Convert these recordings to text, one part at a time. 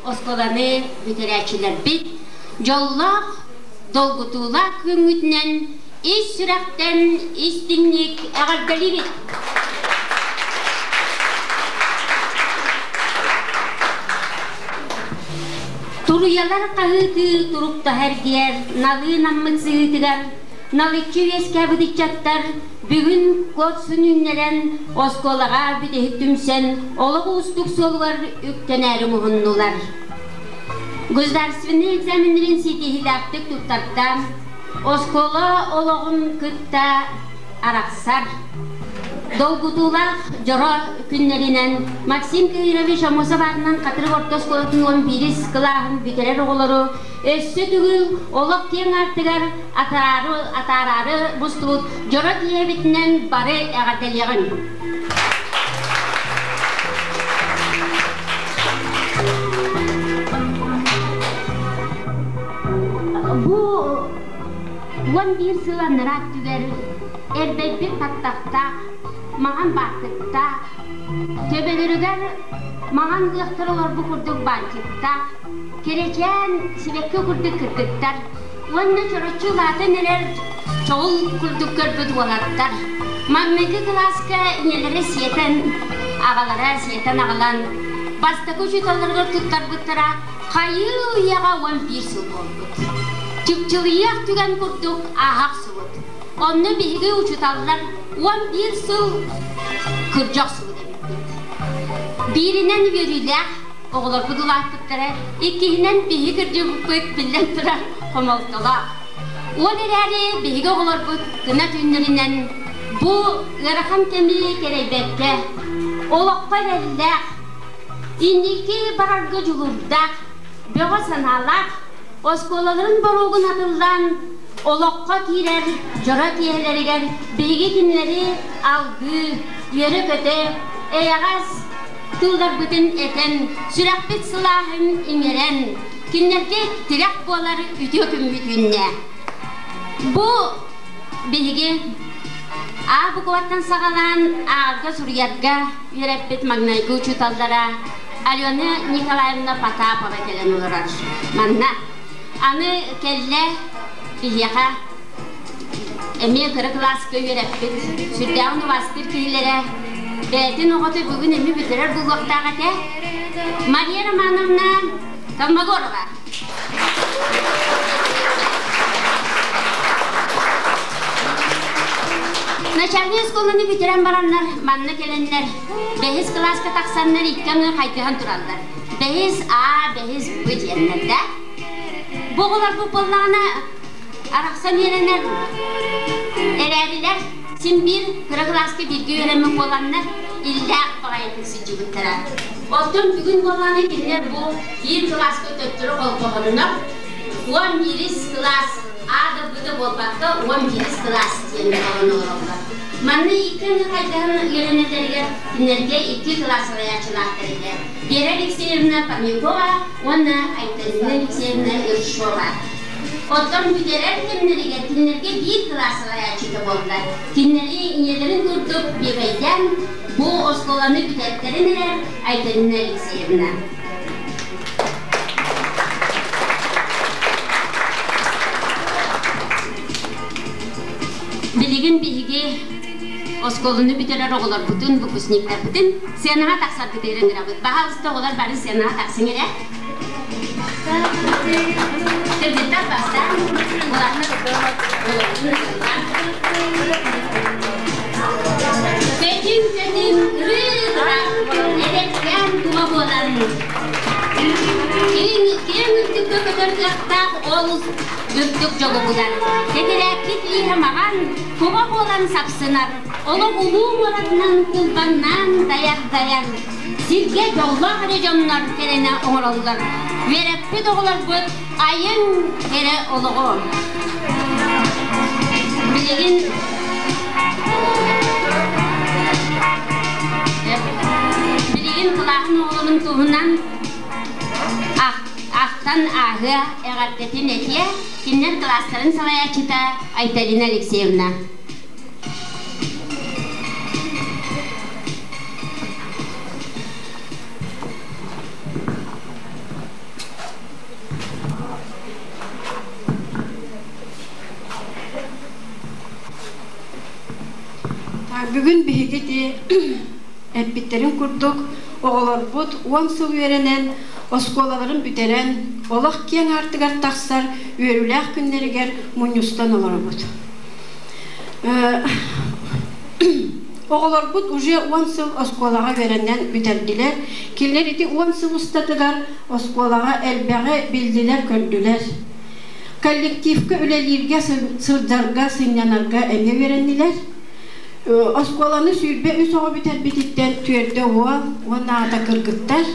оскуоланы бүтэрээччилэрбит дьоллоох, долгутуулаах күҥҥүтүнэн ис сүрэхтэн истиҥник эҕэрдэлиибит! Туруйалар хаһыытыы туруктаһа эргийэр налыы наммыт сыһыытыгар налыччы үөскээбит ыччаттар бүгүн куорсун үүннэрэн оскуолаҕа бүтэһик түмсэн олох уустук суолугар үктэнээри муһуннулар. Государственнай экзаменнарын ситиһиилээхтик туттартаан, оскуола олоҕун кытта арахсар. Долгутуулаах дьоро күннэринэн Максим Кирович Аммосов аатынан Хатырык орто оскуолатын 11 кылааһын бүтэрэр оҕолору өссө төгүл олох киэҥ аартыгар атаараары, атаараары мустубут дьоро киэһэбитинэн бары эҕэрдэлиэҕиҥ! Бу 11 сыл анараа өттүгэр эрбэйбит баттахтаах, маҥан баартыктаах, төбөлөрүгэр маҥан лыахтар олорбут курдук баанчыктаах, кэрэчээн сибэкки курдук кыргыттар уонна чороччу улаатан эрэр чоҕул курдук көрбүт уолаттар маҥнайгы кылааска ийэлэрэ сиэтэн, аҕалара сиэтэн аҕалан бастакы учууталларыгар туттарбыттара хайыы үйэҕэ 11 сыл буолбут. Чыпчылыйыах түгэн курдук ааһа охсубут. Онно биһиги учууталлар 11 сыл кырдьа охсубут эбиппит. Бииринэн үөрүүлээх оҕолорбут улааппыттара, иккиһинэн биһиги кырдьыбыппыт биллэн турар хомолтолоох. Ол эрээри биһиги оҕолорбут кынат үүннэринэн бу ыарахан кэми кэрэйбэккэ, олоххо эрэллээх, инники барарга дьулуурдаах, бөҕө санаалаах, оскуолаларын боруогун атыллаан олоххо киирэр дьоро киэһэлэригэр биһиги кинилэри алгыы, үөрэ-көтө, эйэҕэс тылларбытын этэн, сүрэхпит сылааһын иҥэрэн, кинилэргэ тирэх буолар үтүө күммүт үүннэ. Бу биһиги А букваттан саҕалаан ааҕарга суруйарга үөрэппит маҥнайгы учууталлара Алена Николаевна Потапова кэлэн олорор. Манна аны кэллэ биһиэхэ эмиэ кыра кылааска үөрэппит, сүрдээҕин убаастыыр киһилэрэ, бэйэтин оҕото бүгүн эмиэ бүтэрэр буолуохтаах этэ. Мария Романовна Колмогорова. Начальнай оскуоланы бүтэрэн бараннар, манна кэлэннэр, бэһис кылааска тахсаннар икки аҥы хайдыһан тураллар. Бэһис А, бэһис Б диэннэр да. Бу оҕолорбут буоллаҕына арахсан үөрэнэр эрээрилэр син биир кыра кылааска бииргэ үөрэммит буоланнар иллээх баҕайытык сылдьыбыттара. Оттон бүгүн буоллаҕына кинилэр бу биир кылааска төттөрү холбоһоннор 11 кылаас А да Б да буолбакка 11 кылаас диэн олорон олороллор. Манна икки аҥы хайдаһан үөрэнэллэригэр кинилэргэ икки кылаас салайааччылаахтар этэ. Вера Алексеевна Парникова уонна Айталина Алексеевна Ершова. Оттон бүтэрэр кэмнэригэр кинилэргэ биир кылаас салайааччыта буолла. Кинилэри ийэлэрин курдук бүөбэйдээн бу оскуоланы бүтэртэрин эрэр Айталина Алексеевна. Билигин биһиги оскуоланы бүтэрэр оҕолорбутун, выпускниктарбытын сценаҕа тахсарбытыгар ыҥырабыт. Баһаалыста оҕолор бары сценаҕа тахсыҥ эрэ. Кыргыттар бастаан Көтүҥ көтүҥ ырыы-ыраах эдэркээн тума буолан киэҥ киэҥ үрдүккэ көтөр кыахтаах ол үрдүк дьолу булар. Тэтэрээккит ииһэ маҕан, куба буолан сапсынар, олох улуу муоратынан кылбаҥнаан дайар-дайар, сиргэ дьоллоох эрэ дьоннор кэрэнэ оҥороллор. Үөрэппит оҕолорбут айыҥ кэрэ олоҕу. Билигин билигин кылааһын оҕолорун туһунан ахтан ааһыа, эҕэрдэтин этиэ кинилэр кылаастарын салайааччыта Айталина Алексеевна. биһиги ити эппиттэрин курдук, оҕолорбут 10 сыл үөрэнэн, оскуолаларын бүтэрэн, олох киэҥ аартыгар тахсар үөрүүлээх күннэригэр мунньустан олоробут. Оҕолорбут уже 10 сыл оскуолаҕа үөрэнэн бүтэрдилэр. Кинилэр ити 10 сыл устатыгар оскуолаҕа элбэҕи биллилэр-көрдүлэр. Коллективка үлэлииргэ, сылдьарга, сынньанарга эмиэ үөрэннилэр. Оскуоланы 23 оҕо бүтэрбититтэн түөрдэ уол уонна аата кыргыттар.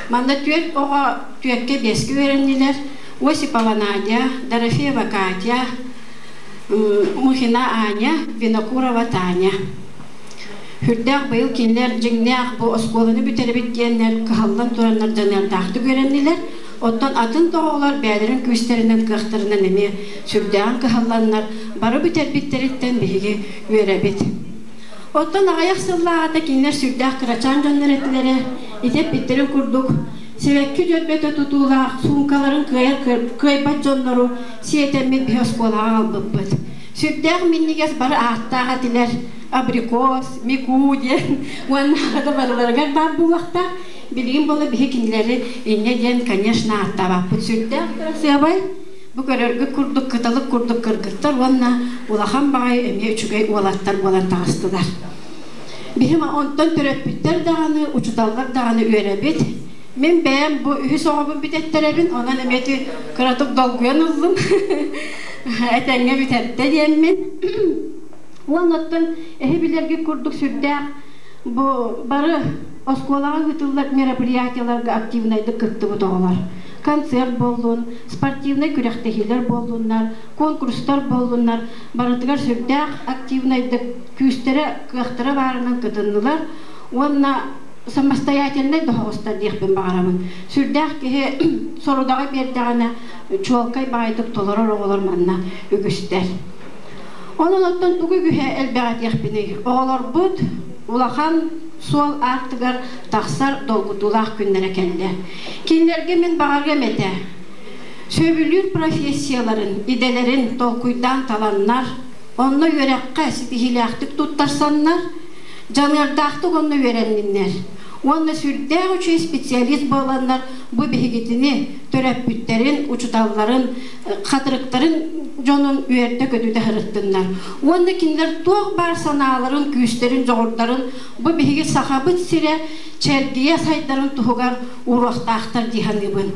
Манна түөрт оҕо түөркэ биэскэ үөрэннилэр. Осипова Надя, Дорофеева Катя, Мухина Аня, Винокурова Таня. Сүрдээх быйыл кинилэр дьиҥнээх бу оскуоланы бүтэрэбит диэннэр кыһаллан тураннар дьаныардаахтык үөрэннилэр. Оттон атын да оҕолор бэйэлэрин күүстэринэн, кыахтарынан эмиэ сүрдээҕин кыһалланнар бары бүтэрбиттэриттэн биһиги үөрэбит. Оттон аҕыйах сыллааҕыта кинилэр сүрдээх кырачаан дьоннор этилэрэ, ити эппиттэрин курдук, сибэкки дьөрбөтө тутуулаах суумкаларын кыайар кыайбат дьоннору сиэтэммит биһи оскуолаҕа аҕалбыппыт. Сүрдээх минньигэс бары ааттаах этилэр, абрикос, мику диэн уоннааҕы да барыларыгар баар буолуохтаах. Билигин буола биһи кинилэри инньэ диэн, конечно, ааттаабаппыт сүрдээх кырасыабай. Бу көрөргүт курдук кыталык курдук кыргыттар уонна улахан баҕайы эмиэ үчүгэй уолаттар буолан таҕыстылар. Биһи онтон төрөппүттэр даҕаны, учууталлар даҕаны үөрэбит. Мин бэйэм бу үһүс оҕобун бүтэттэрэбин, онон эмиэ ити кыратык долгуйан ыллым. Этэҥҥэ бүтэрдэ диэммин. Уонна оттон эһи билэргит курдук сүрдээх бу бары оскуолаҕа ыытыллар мероприятиеларга активнайдык кыттыбыт оҕолор. Концерт буоллун, спортивнай күрэхтэһиилэр буоллуннар, конкурстар буоллуннар, барытыгар сүрдээх активнайдык күүстэрэ, кыахтара баарынан кытыннылар уонна самостоятельнай доһоҕостор диэхпин баҕарабын. Сүрдээх киһи сорудаҕы биэрдэҕинэ чуолкай баҕайытык толорор оҕолор манна үгүстэр. Онон оттон тугу үгүһэ элбэҕи этиэхпиний? Оҕолорбут улахан суол аартыгар тахсар долгутуулаах күннэрэ кэллэ. Кинилэргэ мин баҕарыам этэ. Сөбүлүүр профессияларын, идэлэрин толкуйдаан таланнар, онно үөрэххэ ситиһиилээхтик туттарсаннар, дьаныардаахтык онно үөрэнниннэр. Уонна сүрдээх үчүгэй специалист буоланнар бу биһигитини, төрөппүттэрин, учуталларын, хатырыктарын дьонун үөрдэ-көтүтэ сырыттыннар. Уонна кинилэр туох баар санааларын, күүстэрин, дьоҕурдарын бу биһиги Сахабыт сирэ чэлгийэ сайдарын туһугар ууруохтаахтар дии саныыбын.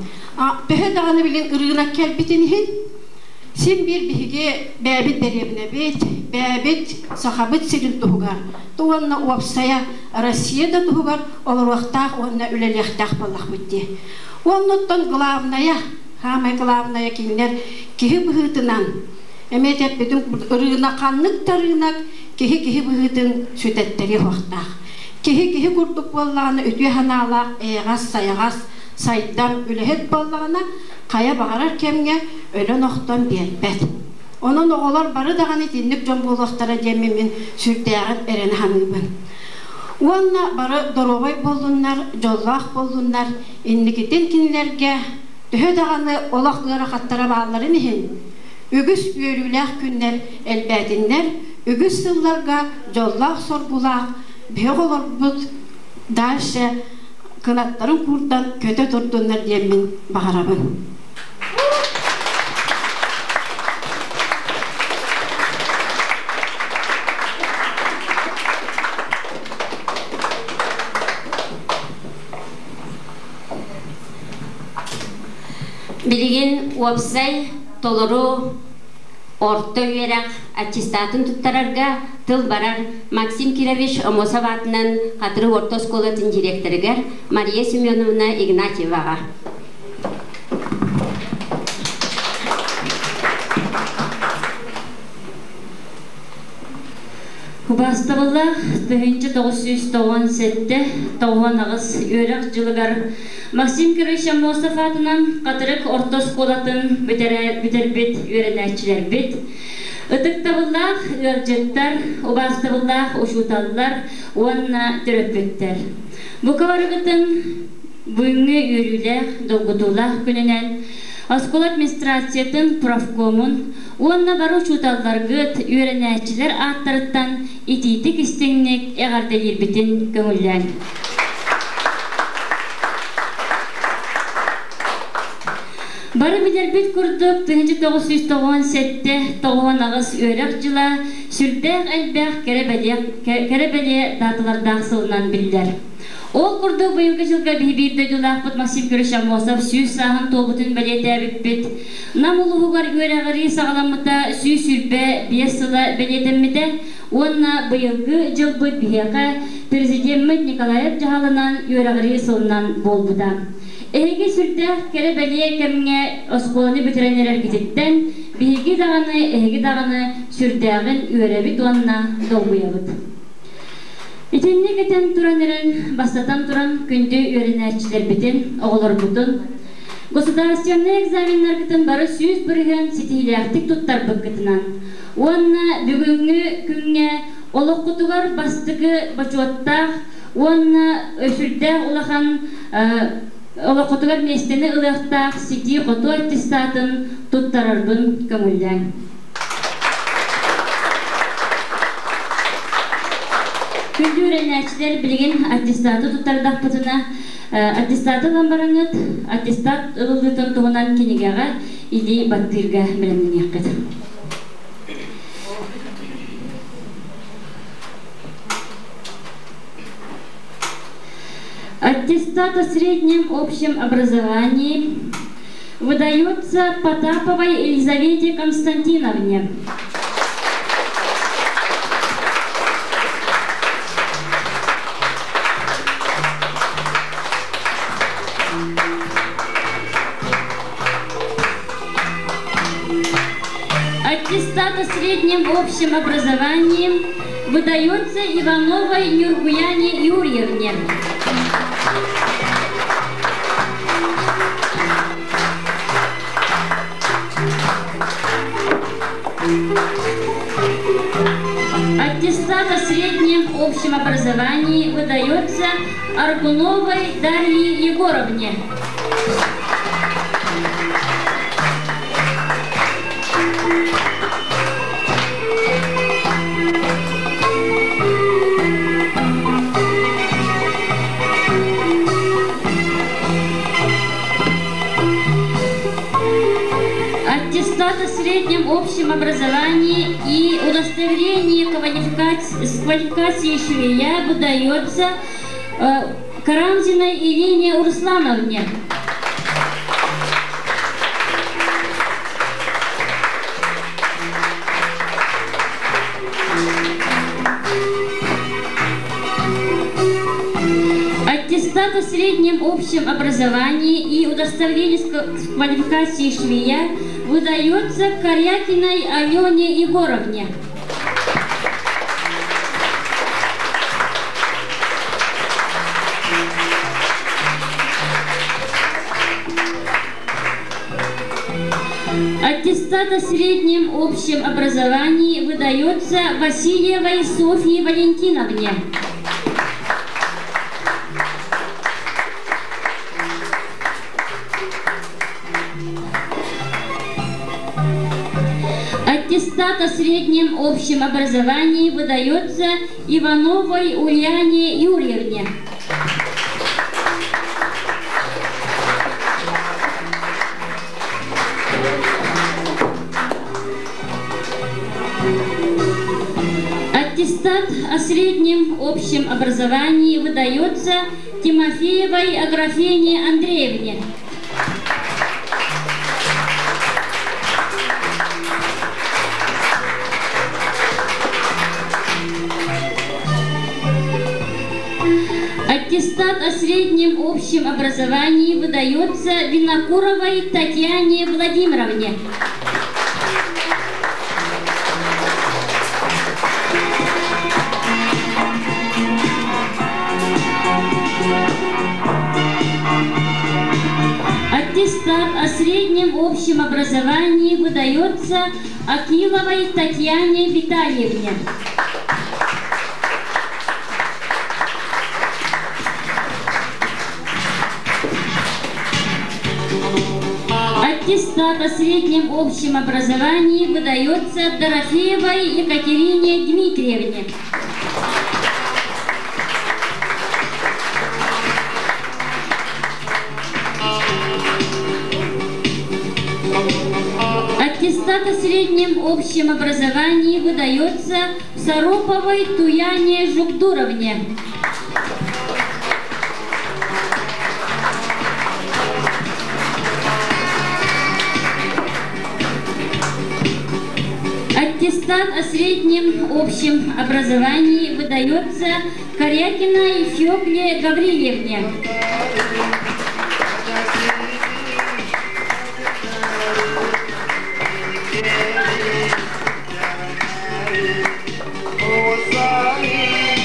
Төһө даҕаны билин ырыынак кэлбитин иһин, син биир биһиги бэйэбит дэриэбинэбит, бэйэбит Сахабыт сирин туһугар уонна уопсайа Россия да туһугар олоруохтаах уонна үлэлиэхтээх буоллахпыт дии. Уонна оттон главное, Саамай главное кинилэр киһи быһыытынан эмиэ эппитим ырыынак ханнык да ырыынак киһи киһи быһыытын сүтэттэриэ суохтаах. Киһи киһи курдук буоллаҕына үтүө санаалаах, эйэҕэс-сайаҕас, сайдам, үлэһит буоллаҕына хайа баҕарар кэмҥэ өлөн-охтон биэрбэт. Онон оҕолор бары даҕаны итинник дьон буолуохтара диэммин мин сүрдээҕин эрэнэ саныыбын. Уонна бары доруобай буоллуннар, дьоллоох буоллуннар, инникитин кинилэргэ Төһө даҕаны олох ыарахаттара баалларын иһин, үгүс үөрүүлээх күннэр элбээтиннэр, үгүс сылларга дьоллоох-соргулаах биһи оҕолорбут дальше кынаттарын куурдан көтө турдуннар диэммин баҕарабын. Билигин уопсай толору орто үөрэх аттестатын туттарарга тыл барар Максим Кирович Омосов аатынан Хатырык орто оскуолатын директорыгар Мария Семеновна Игнатьеваҕа. Убаастабыллаах 1997 98 үөрэх дьылыгар Максим Кирович Аммосов аатынан Хатырык орто оскуолатын бүтэрбит үөрэнээччилэрбит, ытыктабыллаах ыалдьыттар, убаастабыллаах учууталлар уонна төрөппүттэр. Бука барыгытын бүгүҥҥү үөрүүлээх, долгутуулаах күнүнэн оскуола администрациятын профкомун уонна бары учууталларгыт, үөрэнээччилэр ааттарыттан итиитик-истиҥник эҕэрдэлиирбитин көҥүллээҥ. Бары билэрбит курдук, 1997-98 үөрэх дьыла сүрдээх элбэх кэрэ-бэлиэ дааталардаах сылынан биллэр. Ол курдук быйылгы дьылга биһи биир дойдулаахпыт Максим Кириллович Аммосов 100 сааһын туолбутун бэлиэтээбиппит. Нам улууһугар үөрэҕирии саҕаламмыта 125 сыла бэлиэтэммитэ уонна быйылгы дьылбыт биһиэхэ Президеммит Николаев дьаһалынан үөрэҕирии сылынан буолбута. Эһиги сүрдээх кэрэ-бэлиэ кэмҥэ оскуоланы бүтэрэн эрэргититтэн биһиги даҕаны, эһиги даҕаны сүрдээҕин үөрэбит уонна долгуйабыт. Итинник этэн туран эрэн, бастатан туран, күндү үөрэнээччилэрбитин, оҕолорбутун, государственнай экзаменнаргытын бары 100% ситиһиилээхтик туттарбыккытынан уонна бүгүҥҥү күҥҥэ олоххутугар бастакы бочуоттаах уонна сүрдээх улахан олоххутугар миэстэни ылыахтаах ситии-хотуу аттестатын туттарарбын көҥүллээҥ. Күндү үөрэнээччилэр, билигин аттестаты туттардахпытына, аттестаты ылан бараҥҥыт, аттестат ылыллыытын туһунан кинигэҕэ илии баттыырга бэлэмнэниэххит. Аттестат о среднем общем образовании выдается Потаповой Елизавете Константиновне. Аттестат о среднем общем образовании выдается Ивановой Нюргуяне Юрьевне. Аттестат о среднем общем образовании выдается Аргуновой Дарье Егоровне. Аттестат о среднем общем образовании и удостоверение с квалификацией швея выдается Карамзиной Ирине Руслановне. Аттестат о среднем общем образовании и удостоверение с квалификацией швея выдается Корякиной Алене Егоровне. Аттестат о среднем общем образовании выдается Васильевой Софье Валентиновне. Аттестат о среднем общем образовании выдается Ивановой Ульяне Юрьевне. Аттестат о среднем общем образовании выдается Тимофеевой Аграфене Андреевне. Аттестат о среднем общем образовании выдается Винокуровой Татьяне Владимировне. Аттестат о среднем общем образовании выдается Акиловой Татьяне Витальевне. Аттестат о среднем общем образовании выдается Дорофеевой Екатерине Дмитриевне. Аттестат о среднем общем образовании выдается Сароповой Туяне Жукдуровне. Аттестат о среднем общем образовании выдается Корякиной Фекле Гаврильевне.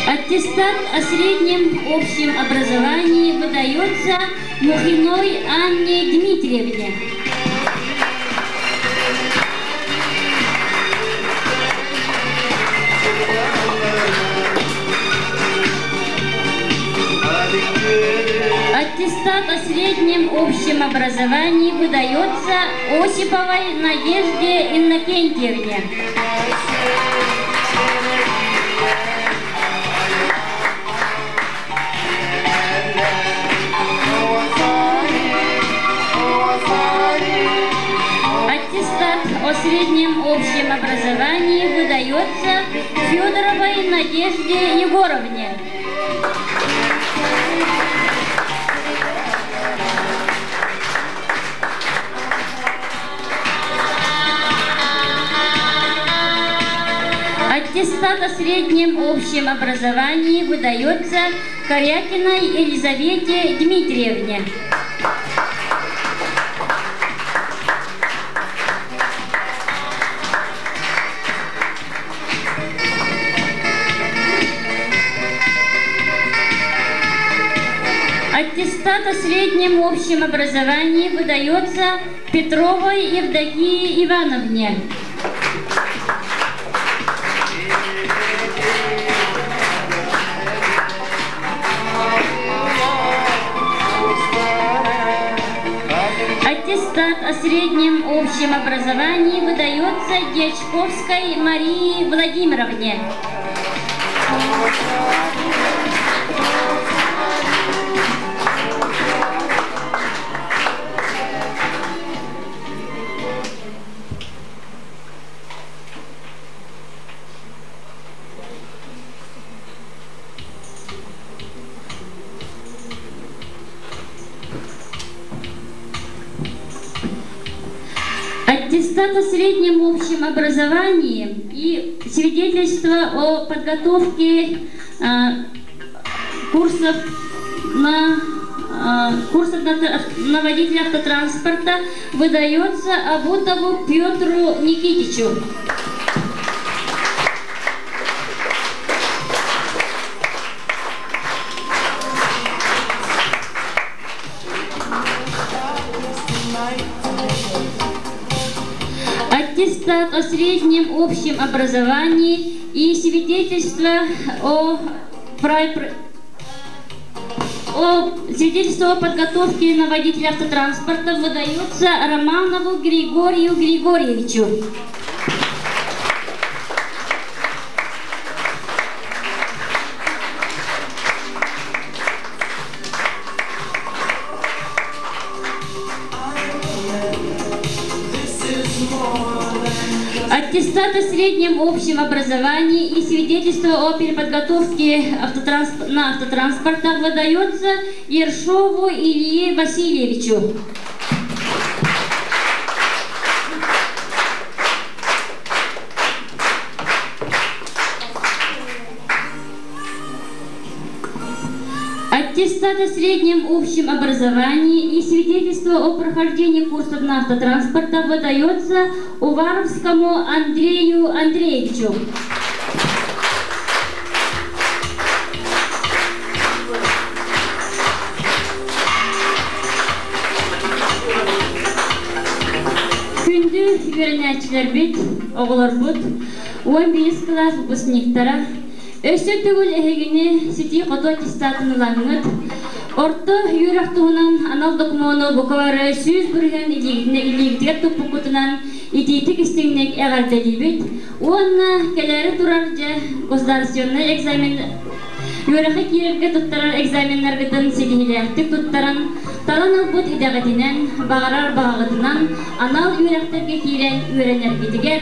Аттестат о среднем общем образовании выдается Мухиной Анне Дмитриевне. Аттестат о среднем общем образовании выдается Осиповой Надежде Иннокентьевне. Аттестат о среднем общем образовании выдается Федоровой Надежде Егоровне. Аттестат о среднем общем образовании выдается Корякиной Елизавете Дмитриевне. Аттестат о среднем общем образовании выдается Петровой Евдокии Ивановне. Аттестат о среднем общем образовании выдается Дьячковской Марии Владимировне. Аттестат о среднем общем образовании и свидетельство о подготовке курсов на курсов на водителя автотранспорта выдается Абутову Петру Никитичу. Аттестат о среднем общем образовании и свидетельство о свидетельство о подготовке на водителя автотранспорта выдается Романову Григорию Григорьевичу. Аттестат о среднем общем образовании и свидетельство о переподготовке на автотранспортах выдается Ершову Илье Васильевичу. Аттестат о среднем общем образовании и свидетельство о прохождении курсов на автотранспортах выдается Уваровскому Андрею Андреевичу. Күндү үөрэнээччилэрбит, оҕолорбут, 11 кылаас выпускниктара, өссө төгүл эһигини ситии-хотуу аттестатын ылаҥҥыт, орто үөрэх туһунан анал докумуону бука бары 100% илиигитигэр туппуккутунан итиитик истиҥник эҕэрдэлиибит уонна кэлээри турар дьэ государственнай экзамен Үөрэххэ киирэргэ туттарар экзаменнаргытын ситиһиилээхтик туттаран, талан ылбыт идэҕитинэн, баҕарар баҕаҕытынан анал үөрэхтэргэ киирэн үөрэнэргитигэр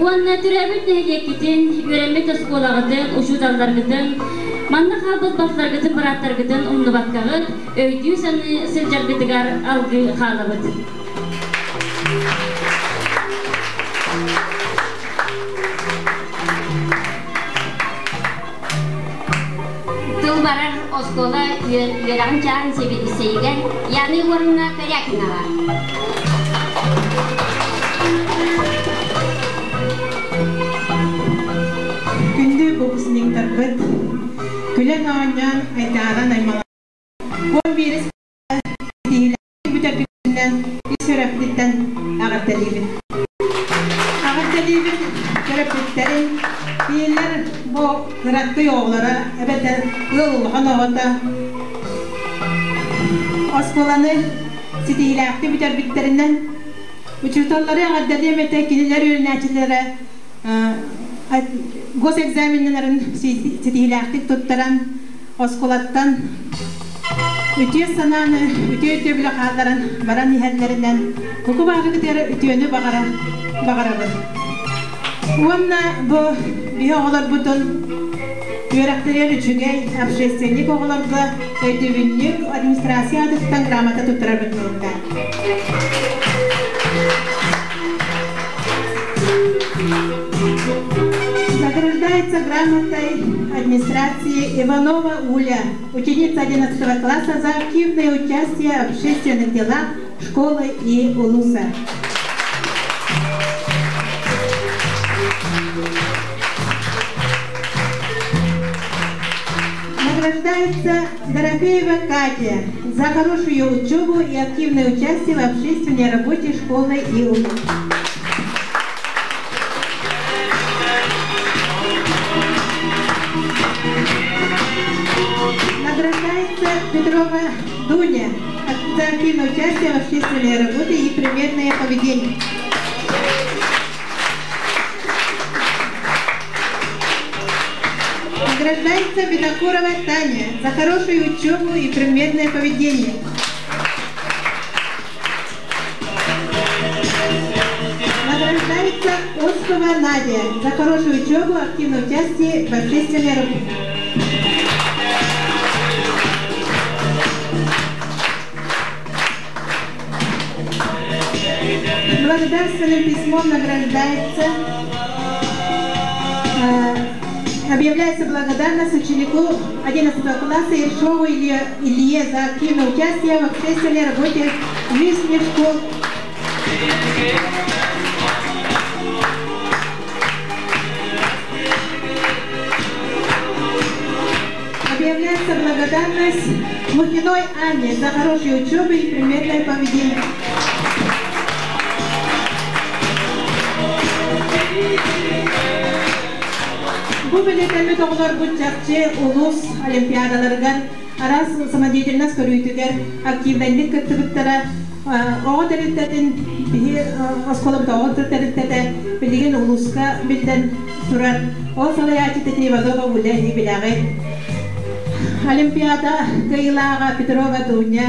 уонна төрөөбүт нэһилиэккитин, үөрэммит оскуолаҕытын, учууталларгытын, манна хаалбыт балтыларгытын, бырааттаргытын умнубаккаҕыт, өйдүү-саныы сылдьаргытыгар алгыы хаалабыт. Тыл барар оскуола үөрэҕин чааһын сэбиэдиссэйигэр Яна Егоровна Корякинова. Күндү выпускниктарбыт, күлэн оонньоон, айдааран аймалаан, 11 ситиһиилээхтик бүтэрбитинэн ис сүрэхпиттэн эҕэрдэлиибин. Эҕэрдэлиибин төрөппүттэрин, кинилэр бу кыракый оҕолоро эбэтэр ыал улахан оҕото оскуоланы ситиһиилээхтик бүтэрбиттэринэн учууталлары эҕэрдэлиэм этэ, кинилэр үөрэнээччилэрэ госэкзаменнарын ситиһиилээхтик туттаран оскуолаттан үтүө санааны, үтүө өйдөбүлү хаалларан баран иһэллэринэн буку баарыгытыгар үтүөнү баҕара баҕарабын. Уонна бу биһи оҕолорбутун үөрэхтэригэр үчүгэй общественник оҕолорго өйдөбүнньүк администрация аатыттан грамота туттарарбыт буолла. Награждается грамотой администрации Иванова Уля, ученица 11 класса за активное участие в общественных делах школы и улуса. Награждается Дорофеева Катя за хорошую учебу и активное участие в общественной работе школы и улуса. Награждается Петрова Дуня за активное участие в общественной работе и примерное поведение. Награждается Винокурова Таня за хорошую учебу и примерное поведение. Награждается Осипова Надя за хорошую учебу, активное участие в общественной работе. Благодарственным письмом награждается, объявляется благодарность ученику 11 класса Ершову Илье, Илье за активное участие в общественной работе жизни школ. Объявляется благодарность Мухиной Анне за хорошую учебу и примерное поведение. Бу бэлиэтэммит оҕолорбут чахчы улуус олимпиадаларыгар араас самодеятельность көрүүтүгэр активнайдык кыттыбыттара. Оҕо тэрилтэтин биһи оскуолабыт оҕо тэрилтэтэ билигин улууска биллэн турар. Ол салайааччы Иванова Уля билэҕит. Олимпиада кыайыылааҕа Петрова Дуня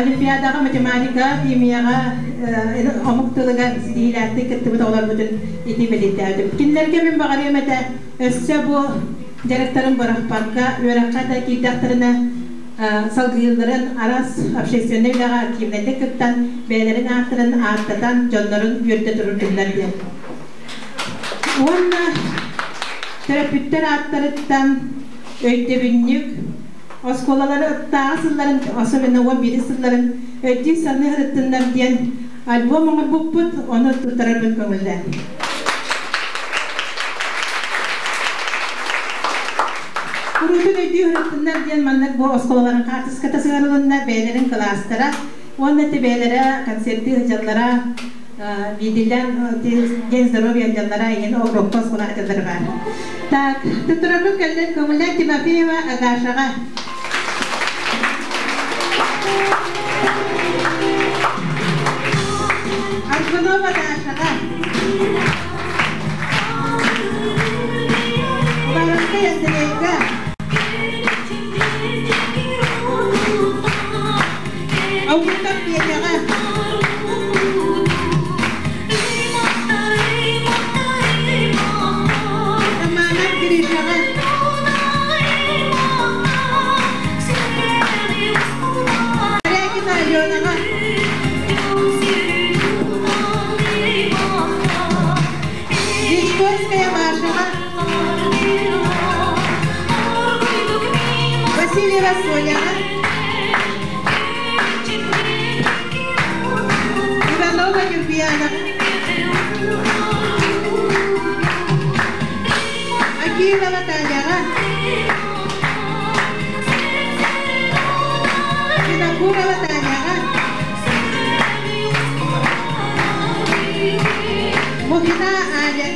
Олимпиадаҕа математика, химияҕа, омук тылыгар ситиһиилээхтик кыттыбыт оҕолорбутун ити бэлиэтээбитим. Кинилэргэ мин баҕарыам этэ, өссө бу дьарыктарын бырахпакка, үөрэххэ да киирдэхтэринэ салгыылларын араас общественнай үлэҕэ активнайдык кыттан, бэйэлэрин ааттарын ааттатан, дьоннорун үөрдэ турурдуннар диэн. Уонна төрөппүттэр ааттарыттан өйдөбүнньүк оскуолалары ыттааҕы сылларын, особенно 11 сылларын өйдүү-саныы сырыттыннар диэн альбом оҥорбуппут, ону туттарарбын көҥүллээн. Куруутун өйдүү сырыттыннар диэн маннык бу оскуолаларын хаартыската сыһыарылынна, бэйэлэрин кылаастара уонна бэйэлэрэ концертыы сылдьаллара, биирдиилээн День здоровья дьоннора иһин округка оскуола дьоннор баар. Так, туттарарбын көҥүллээн Тимофеева Агашаҕа. Аргунова Дашаҕа. Уваровскай Андрейга. Обутов Петяҕа. Романов Гришаҕа. Корякина Аленаҕа. Дичковская Машаҕа. Васильева Соняҕа. Иванова Нюрбияна. Акилова Таняҕа. Винокурова Таняҕа. Мухина Аля.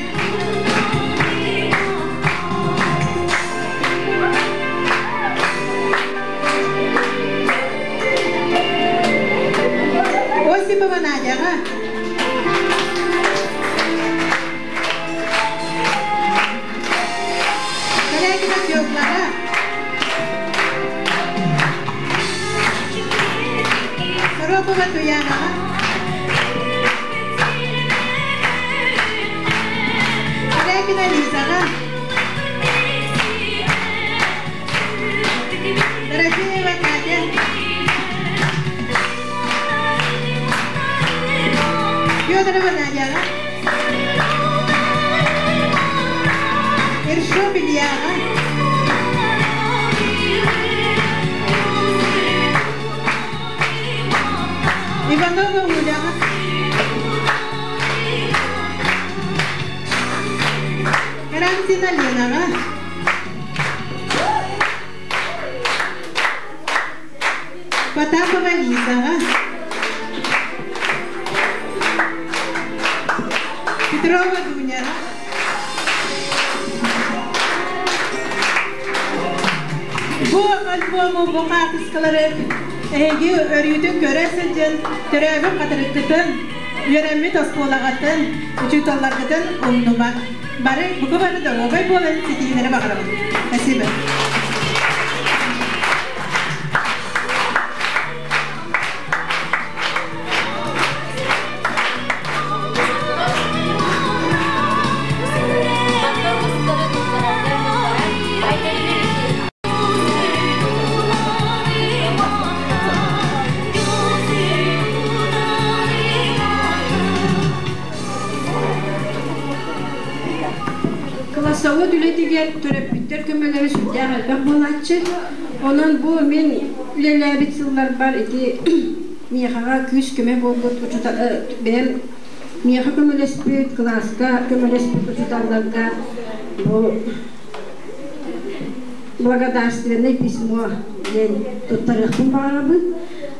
Осипова Надяҕа. Корякина Феклаҕа. Сорокова Туянаҕа. Корякина Лизаҕа. Дорофеева Катя. Федорова Надяҕа. Ершов Ильяҕа. Иванова Уляҕа. Карамзина Ленаҕа. Потапова Лизаҕа. Петрова Дуняҕа. Бу альбому, бу хаартыскалары эһиги өрүүтүн көрө сылдьан, төрөөбүт хатырыккытын, үөрэммит оскуолаҕытын, учууталларгытын умнумаҥ. Бары бука бары доруобай буолан ситиһиилэри баҕарабын. Спасибо. Классовод үлэтигэр төрөппүттэр көмөлөрө сүрдээх элбэх буолааччы. Онон бу мин үлэлээбит сылларбар ити миэхэҕэ күүс-көмө буолбут бэйэм миэхэ көмөлөспүт, кылааска көмөлөспүт учууталларга бу благодарственное письмо диэн туттарыахпын баҕарабын.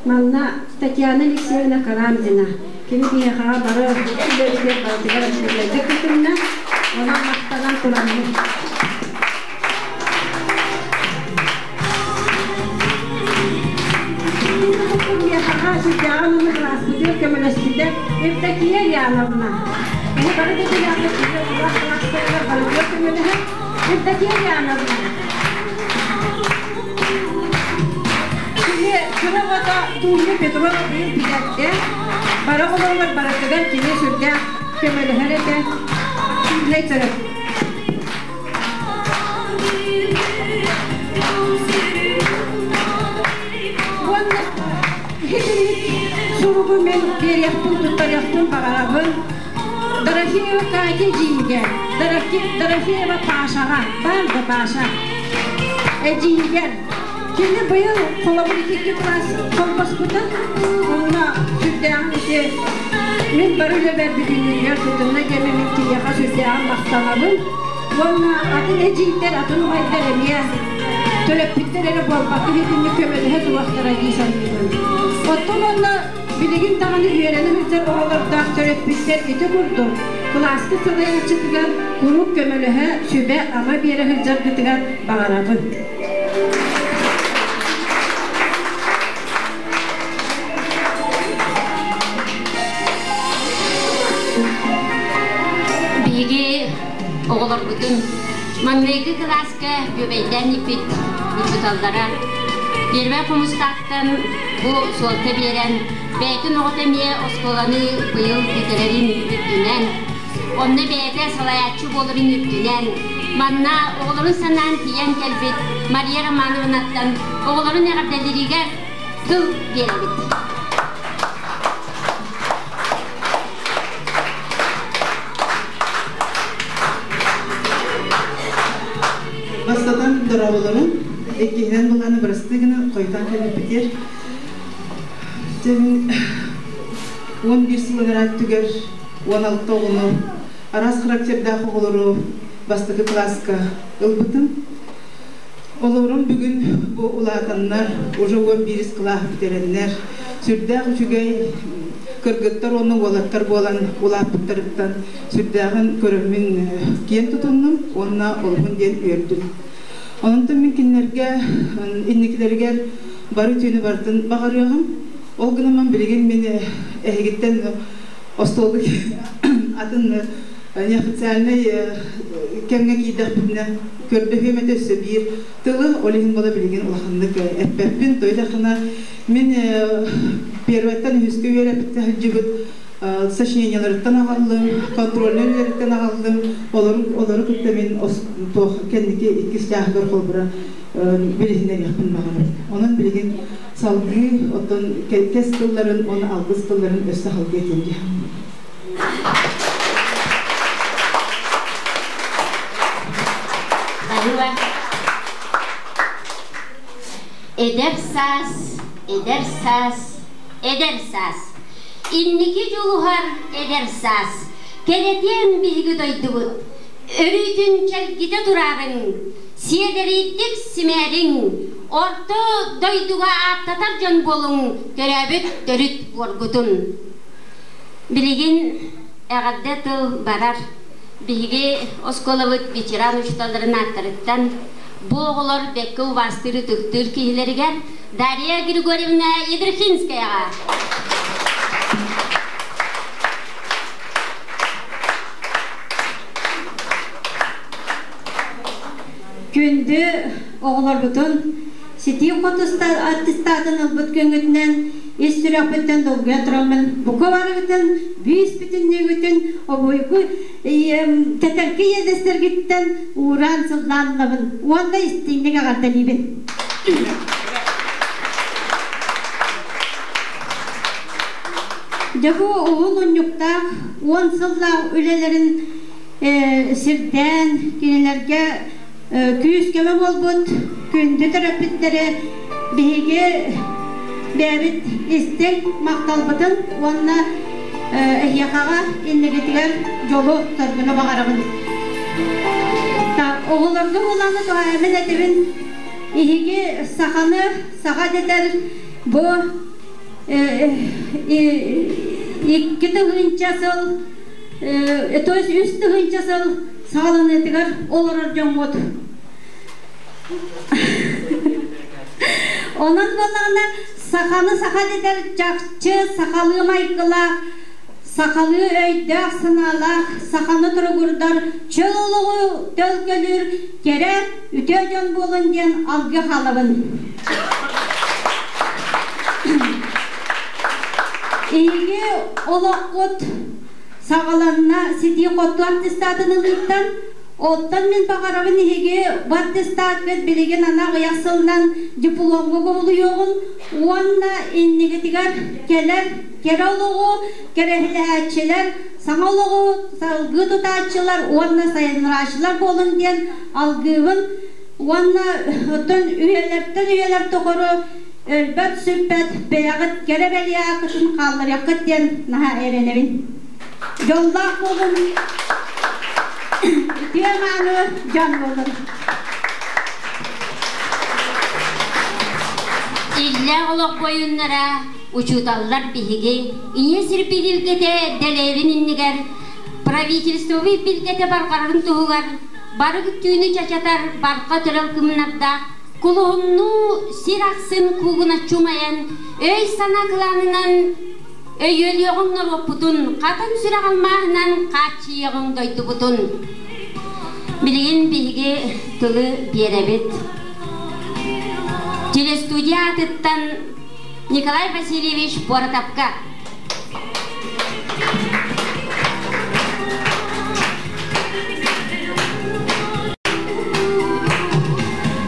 Манна Татьяна Алексеевна Карамзина кини биһиэхэҕэ бары үлэбитигэр барытыгар үлэлэргэ кытынна. Онон махтанан тураммын. Миэхэҕэ сүрдээҕин уонна кылааспытыгар көмөлөспүтэ Евдокия Яновна. Бу бары да билэҕит, улахан кылаастарыгар барытыгар көмөлөһөр Евдокия Яновна. Кини кыра оҕото Дуня Петрова быйыл бүтэрдэ. Бары оҕолоругар барытыгар кини сүрдээх көмөлөһөр этэ. Сүүнэй төрөппүт. Уонна суругу мен биэриэхпин, туттарыахпын баҕарабын. Дорофеева Катя эдьиийгэ, Дорофеева Пашаҕа, баар да Паша эдьиийгэр. Кини быйыл холобур икки класс холбоспута. Онно сүрдээҕин ити мин бары үлэбэр бүтүннүүрүгэр кытынна диэмэ мин киниэхэ сүрдээҕин махтанабын. Уонна атын эдьиийдэр, атын убайдар эмиэ төрөппүттэр эрэ буолбакка итинник көмөлөһө туруохтара дии саныыбын. Оттон онно билигин даҕаны үөрэнэ сылдьар оҕолордоох төрөппүттэр ити курдук кылааска салайааччытыгар куруук көмөлөһө, сүбэ-ама биэрэ сылдьаргытыгар баҕарабын. Биһиги оҕолорбутун маҥнайгы кылааска бүөбэйдээн ииппит учууталлара Первэй Хомустаахтан бу суолта биэрэн, бэйэтин оҕото эмиэ оскуоланы быйыл бүтэрэрин үрдүнэн, онно бэйэтэ салайааччы буоларын үрдүнэн, манна оҕолорун санаан тиийэн кэлбит Мария Романовнаттан оҕолорун эҕэрдэлииригэр тыл биэрэбит. Бастатан дорооболорун, иккиһинэн былааны бырастыы гына хойутаан кэлбиппитигэр Дьэ 11 сыл анараа өттүгэр 16 оҕону араас характердаах оҕолору бастакы кылааска ылбытым. Олорум бүгүн бу улаатаннар, уже 11 кылаас бүтэрэннэр, сүрдээх үчүгэй кыргыттар уонна уолаттар буолан улааппыттарыттан сүрдээҕин көрөммүн киэн тутуннум уонна олуһун диэн үөрдүм. Онтон мин кинилэргэ инникилэригэр бары үтүөнү барытын баҕарыаҕым. Ол гынан билигин мин эһигиттэн остуолга атын неофициальнай кэмҥэ киирдэхпитинэ көрдөһүөм этэ өссө биир тылы, ол иһин буола билигин улаханнык эппэппин. Тойдахына мин первойтан үһүскэ үөрэппит сылдьыбыт сочинениеларыттан аҕаллым, контрольнай үлэлэриттэн аҕаллым, олору, олору кытта мин туох кэнники иккис чааһыгар холобура билиһиннэриэхпин баҕарабын. Онон билигин салгыы оттон кэс тылларын уонна алгыс тылларын өссө салгыы этиэм диэхим. Эдэр саас, эдэр саас, эдэр саас. Инники дьулуһар эдэр саас. Кэрэтиэн биһиги дойдубут. Өрүүтүн чэлгитэ тураарыҥ, сиэдэрийдик симээриҥ, орто дойдуга ааттатар дьон буолуҥ, төрөөбүт төрүт буоргутун. Билигин эҕэрдэ тыл барар. Биһиги оскуолабыт ветеран учууталларын ааттарыттан бу оҕолор бэккэ убаастыыр ытыктыыр киһилэригэр Дарья Григорьевна Ядрихинскаяҕа Күндү оҕолорбутун ситии хотуста аттестатын ылбыт күҥҥүтүнэн ис сүрэхпиттэн долгуйан тураммын бука барыгытын бүүс бүтүннүүгүтүн обуйгу тэтэрки иэдэстэргиттэн уураан сыллаан ылабын уонна истиҥник эҕэрдэлиибин. Дьэ бу уһун унньуктаах 10 сыллаах үлэлэрин сирдээн кинилэргэ күүс-көмө буолбут күндү төрөппүттэри биһиги бэйэбит истиҥ махталбытын уонна эһиэхэҕэ иннигитигэр дьолу-соргуну баҕарабын. Оҕолорго буолааны туһаайаммын этэбин, иһиги саханы саха дэтэр бу 2000 сыл, то есть 3000 сыл саҕаланыытыгар олорор дьоммут. Онон буоллаҕына саханы саха дэтэр чахчы сахалыы майгылаах, сахалыы өйдөөх-санаалаах, саханы туругурдар, чөл олоҕу төлкөлүүр кэрэ, үтүө дьон буолун диэн алгыы хаалабын. Эһиги олоххут саҕаланна ситии хоту аттестатын ылыыттан оттон мин баҕарабын эһиги бу аттестаткыт билигин аны аҕыйах сылынан дипломҥа кубулуйуоҕун уонна иннигитигэр кэлэр кэрэ олоҕу кэрэһилээччилэр саҥа олоҕу салгыы тутааччылар уонна сайыннарааччылар буолун диэн алгыыбын уонна оттон үйэлэртэн үйэлэр тухары өлбөт-сүппэт бэйэҕит кэрэ бэлиэ ааккытын хаалларыаххыт диэн наһаа эрэнэбин. Дьоллоох буолун, үтүө мааны дьон буолун. Иллээх олох буойуннара, учууталлар биһиги ийэ сир билгэтэ дэлэйэрин иннигэр правительствовый билгэтэ барҕарарын туһугар бары түүнү чачатар барха төрөл кымнардаах Кулуһуннуу сир ахсын куугуначчы умайан, өй-санаа кылаанынан өйүөлүөҕүҥ норуоппутун, хатын сүрэх алмааһынан хааччыйыаҕыҥ дойдубутун. Билигин биһиги тылы биэрэбит. Телестудия аатыттан Николай Васильевич Буоратапка.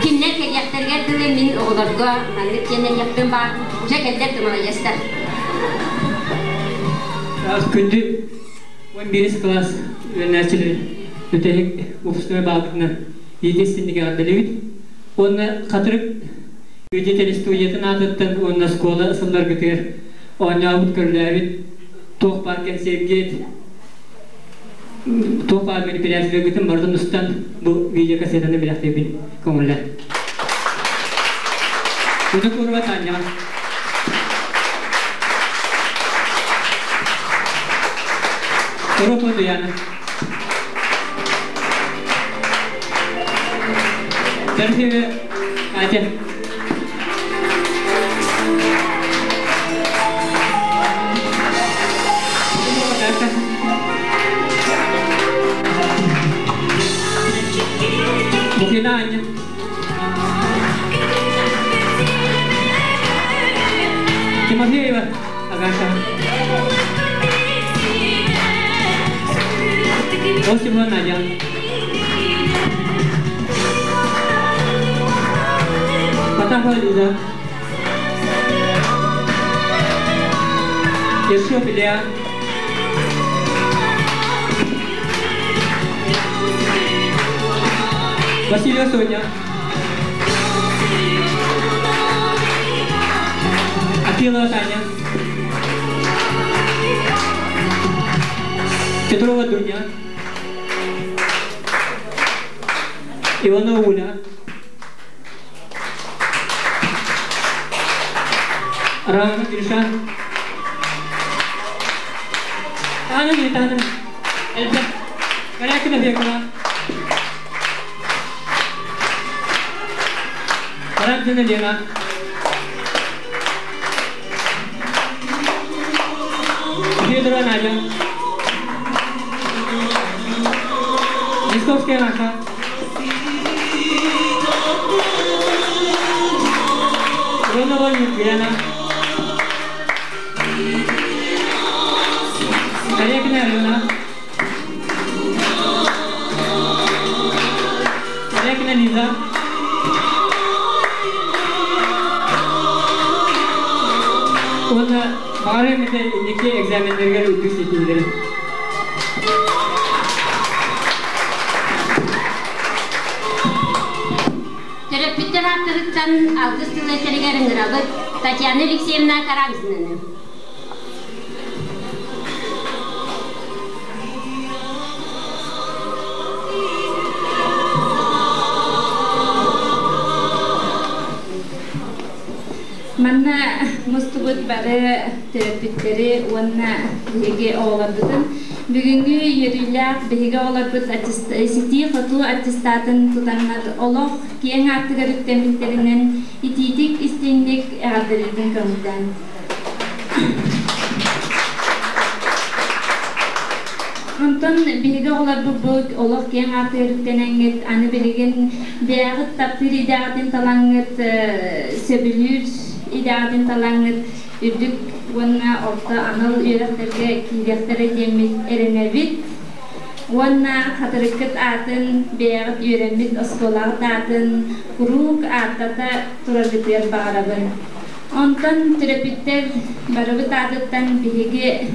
Кинилэр кэлиэхтэригэр дылы мин оҕолорго маннык диэн этиэхпин баар, уже кэллэр да маладьыастар. Күндү 11 класс үөрэнээччилэрин бүтэһик выпускной баалгытынан иитиэстинник эҕэрдэлиибит. Уонна Хатырык Видетель студиятын аатыттан уонна оскуола сылларгытыгар оонньообут, көрүлээбит туох баар кэнсиэргит, туох баар мероприятиеларгытын барытын устан бу видеокассетаны бэлэхтиирбин көҥүллэр. Винокурова Таня. Торопова Туяна. Дорогие Катя. Букина Аня. Тимофеева Агата. Осипова Надя. Потапова Лиза. Ершов Илья. Васильева Соня. Акилова Таня. Петрова Дуня. Иванова Уля. Романов Гриша. Таана Таана. Элбэх. Корякина Фекла. Карамзина Лена. Федорова Надя. Листовская Маша. Ронова Елена. Корякина Алена. Корякина Лиза. Уонна баҕарыам этэ инники экзаменнарыгар үрдүк ситиһиилэри. Төрөппүттэр ааттарыттан алгыс тылы этэригэр ыҥырабыт Татьяна Алексеевна Карамзинаны. Манна мустубут бары төрөппүттэри уонна биһиги оҕолорбутун бүгүҥҥү үөрүүлээх биһиги оҕолорбут ситии-хотуу аттестатын тутаннар олох киэҥ аартыгар үктэммиттэринэн итиитик истиҥник эҕэрдэлиирбин көҥүллээн. Онтон биһиги оҕолорбут бу олох киэҥ аартыгар үктэнэҥҥит аны билигин бэйэҕит таптыыр идэҕитин талаҥҥыт сөбүлүүр идэҕитин талаҥҥыт үрдүк уонна орто анал үөрэхтэргэ киириэхтэрэ диэммит эрэнэбит. Уонна хатырыккыт аатын, бэйэҕит үөрэммит оскуолаҕыт аатын куруук ааттата тураргытыгар баҕарабын. Онтон төрөппүттэр барыбыт аатыттан биһиги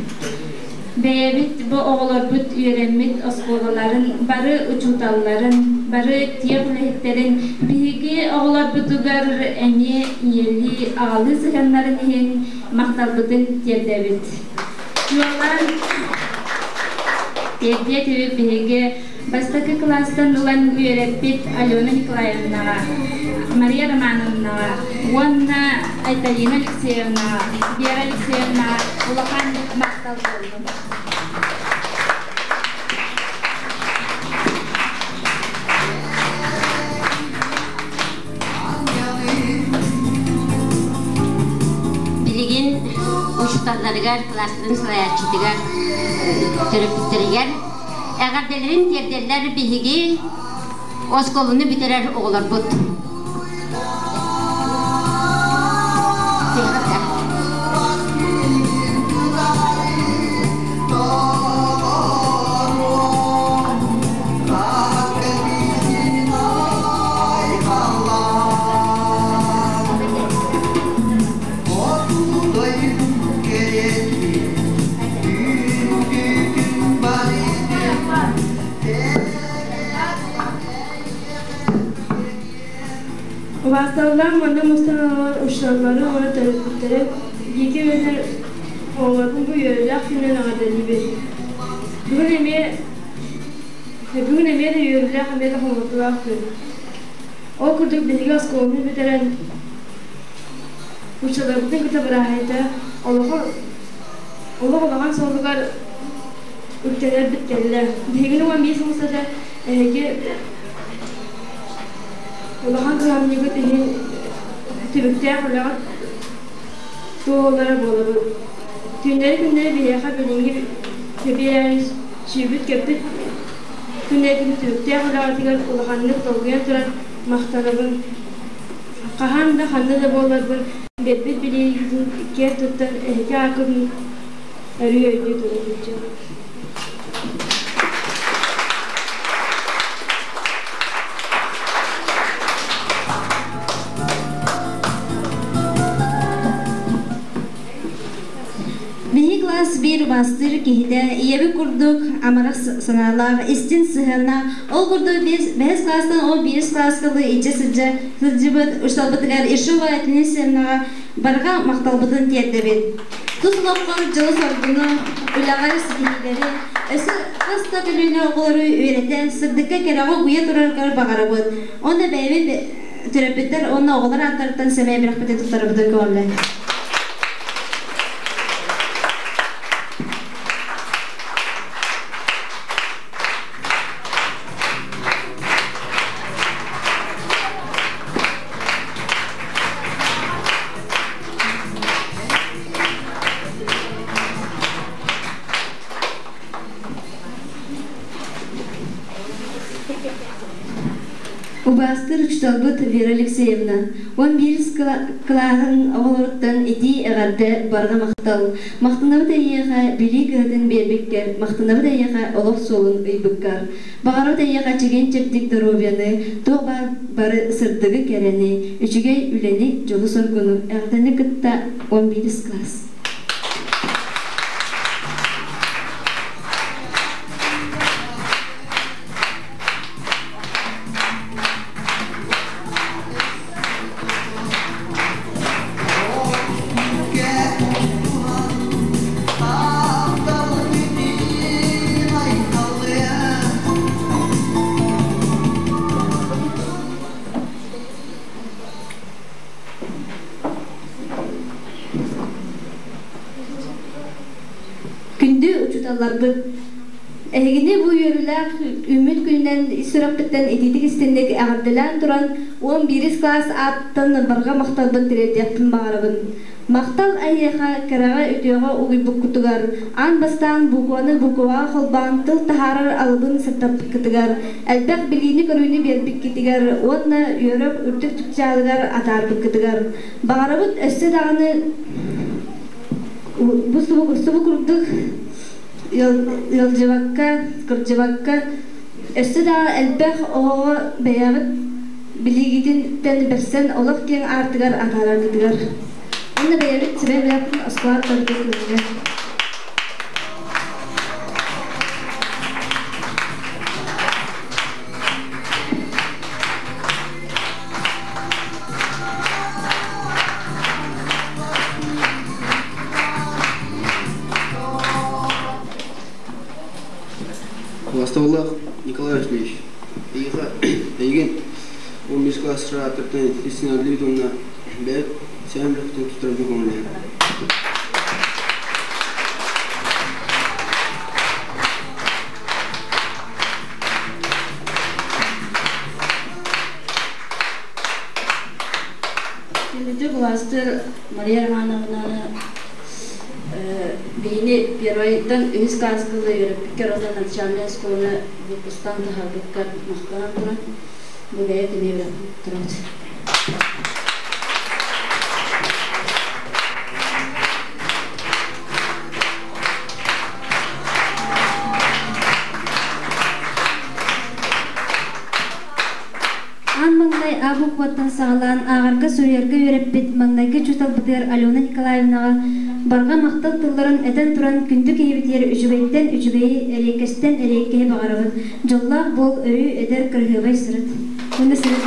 бэйэбит бу оҕолорбут үөрэммит оскуолаларын бары учууталларын, бары тиэх үлэһиттэрин биһиги оҕолорбутугар эмиэ ийэлии, аҕалыы сыһыаннарын иһин махталбытын тиэрдэбит. Чуолаан тиэрдиэ этибит биһиги Бастакы кылаастан ылан үөрэппит Алена Николаевнаҕа, Мария Романовнаҕа уонна Айталина Алексеевнаҕа, Вера Алексеевнаҕа улахан махтал буоллун. Билигин учууталларыгар, кылаастарын салайааччытыгар, төрөппүттэригэр Эҕэрдэлэрин тиэрдэллэр биһиги оскуоланы бүтэрэр оҕолорбут. Убаастабыллаах манна мустан олорор учууталлары уонна төрөппүттэри бииргэ үөрэнэр оҕолорбун бу үөрүүлээх күнүнэн эҕэрдэлиибин. Бүгүн эмиэ бүгүн эмиэ да үөрүүлээх, эмиэ да хомолтолоох күн. Ол курдук биһиги оскуоланы бүтэрэн учууталларбытын кытта бырааһайда олоҕу олох улахан суолугар үктэнэрбит кэллэ. Биһигини 11 сыл устата эһиги улахан кыһамньыгыт иһин түбүктээх үлэҕит туоһулара буолабыт. Түүннэри-күннэри биһиэхэ билиҥҥи тэбиэри сүүбүт-көппүт күннэргин түбүктээх үлэҕитигэр улаханнык долгуйан туран махтанабын. Хаһан да ханна да буолларбын биэрбит билиигитин киэр туттан эһиги ааккытын өрүү өйдүү тура сылдьыам. Биһи класс биир убаастыыр киһитэ ийэбит курдук амарах санаалаах, истин сыһыаннаах, ол курдук бэһис класстан ол биирис класска илдьэ сылдьа сылдьыбыт учууталбытыгар Ишова Этинисевнаҕа барҕа махталбытын тиэрдэбит. Тус олоххор дьолу-соргуну, үлэҕэр ситиһиилэри, өссө хас да көлүөнэ оҕолору үөрэтэ, сырдыкка кэрэҕэ угуйа тураргар баҕарабыт. Уонна бэйэбит төрөппүттэр уонна оҕолор ааттарыттан сэмэй бэлэхпитин туттарабытын көҕүллэ. Убаастыыр учууталбыт Вера Алексеевна, 11 кылааһын оҕолоруттан итии эҕэрдэ, барҕа махтал. Махтанабыт эйиэхэ билии кыһатын биэрбиккэр, махтанабыт эйиэхэ олох суолун ыйбыккар. Баҕарабыт эйиэхэ чэгиэн-чэбдик доруобуйаны, туох баар бары сырдыгы-кэрэни, үчүгэй үлэни, дьолу-соргуну эҕэрдэни кытта 11 класс. Күндү учууталларбыт, эһигини бу үөрүүлээх үүммүт күнүнэн ис сүрэхпиттэн итиитик истинник эҕэрдэлээн туран, 11 класс ааттан барҕа махталбын тириэрдиэхпин баҕарабын. Махтал эһиэхэ кэрэҕэ-үтүөҕэ угуйбуккутугар, аан бастаан букваны букваҕа холбоон тыл таһаарар алыбын сырдаппыккытыгар, элбэх билиини-көрүүнү биэрбиккитигэр уонна үөрэх үрдүк чыпчаалыгар атаарбыккытыгар. Баҕарабыт өссө даҕаны бу субу курдук ыалдьыбакка, кырдьыбакка, өссө да элбэх оҕоҕо бэйэҕит билиигитинтэн бэрсэн олох киэҥ аартыгар атаараргытыгар. Уонна бэйэбит сибэ бэйэппин оскуола аттарбыт күнүгэр. Убастабыллаах Николай Васильевич, эйиэхэ эйигин 15 класс ааттартан истин уонна бэйэт сэһэн бөлөхтөн туттарарга көҥүллэһэр. Күндү былаастыр Мария Романовнаны биһини первойтан үһүс класска үөрэппиккэр уонна начальная школаны выпустан таһаарбыккар махтанан туран бу бэйэ кини турабыт. Аан маҥнай А букваттан саҕалаан ааҕарга суруйарга үөрэппит маҥнайгы учууталбытыгар Алена Николаевнаҕа барҕа махтал тылларын этэн туран күндү киһибитигэр үчүгэйтэн үчүгэйи, эриэккэстэн эриэккэһи баҕарабыт. Дьоллоох буол, өрүү эдэр, кыраһыабай сырыт. Уонна сырыт.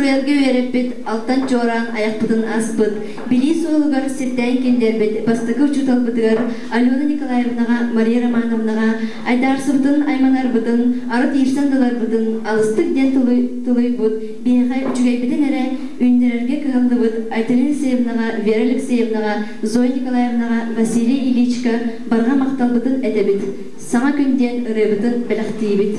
суруйарга үөрэппит, алтан чуораан айахпытын аспыт, билии суолугар сирдээн киллэрбит бастакы учууталбытыгар Алена Николаевнаҕа, Мария Романовнаҕа айдаарсыбытын, айманарбытын, арыт иирсэн ыларбытын алыстык диэн тулуйбут, биһиэхэ үчүгэйбитин эрэ үүннэрэргэ кыһаллыбыт Айталина Алексеевнаҕа, Вера Алексеевнаҕа, Зоя Николаевнаҕа, Василий Ильичка барҕа махталбытын этэбит. Саҥа күн диэн ырыабытын бэлэхтиибит.